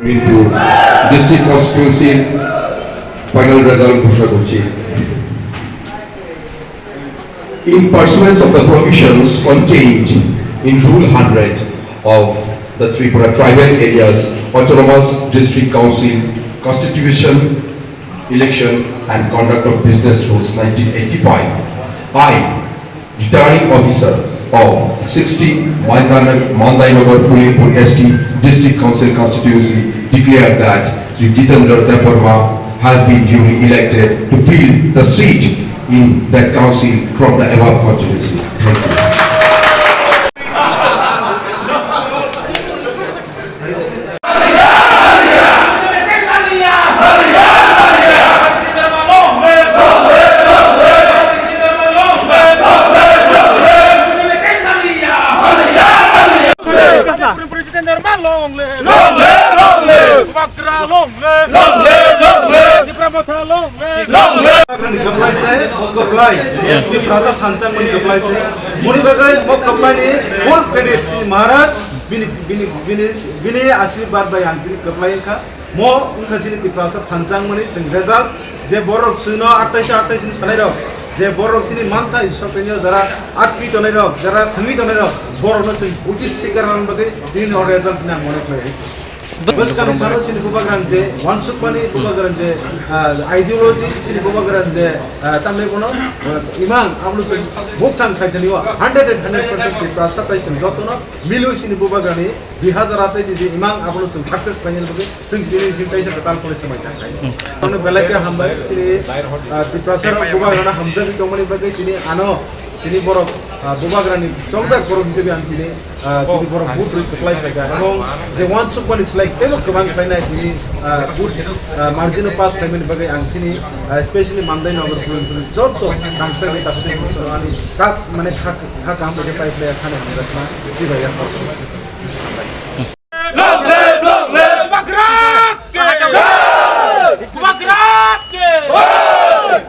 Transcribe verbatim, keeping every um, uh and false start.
District constituency final result ঘোষণা করছি। In pursuance of the provisions contained in Rule hundred of the Tripura Tribal Areas Autonomous District Council Constitution, Election and Conduct of Business Rules nineteen eighty-five, I, Returning Officer of sixty Mandai Nagar Phulinpur S T District Council Constituency, declare that Shri Jitendra Debbarma has been duly elected to fill the seat in that council from the above constituency. Thank you. Long live, long live. Bubagra long live. Long live, long live. Tipra Motha long live. Long live. Kwplai se, kwplai. Tiprasa thansa mani kwplai se. Muni bagwi mo kwplai ni full credit chini Maharaj, bini, bini, bini, bini ashirbad bai ang bini kwplai wngkha. Mo wngkha chini Tiprasa thansa mani chwng result, je borok swino attaisho attaisho ni sanai rok, je borok chini manthai sokeni jara atwi tonai rok, jara thangwi tonai rok, borok no chwng uchit sikar rang bagwi tini o result na mone khlai hai se. Bwskangni salo chini bubagrang je wansukmani bubagrang je, ah, ideology chini bubagrang je, ah, tamni bono, ah, imang abono chwng bukthang khaijani o hundred and hundred percent Tiprasa tai chwng jotono milwi chini bubagrani dui hazar atai di imang abono chwng success khlainani bagwi chwng tini chwng kaisa kwtal kore swmai tang khai. Ano belai khe hambai chini, ah, Tiprasa bubagrano hamjagwi tongmani bagwi chini ano tini borok, ah, bubagrani chongjak borok hisabe ang tini, ah, tini borok vote rwi kwplai khlaikha. Ebong je wansukmani slai teibo kwbang khlainai tini, ah, vote, ah, margin o pass khlaimani bagwi ang chini, ah, especially Mandai Nagar Phulinpur jotto tangsa ni takhuk ni ani kak mane khak khak kaham bagwi pai khlai khani hamjakma chibai ya. Long live, long live. Bubagra ki jai. Bubagra ki jai.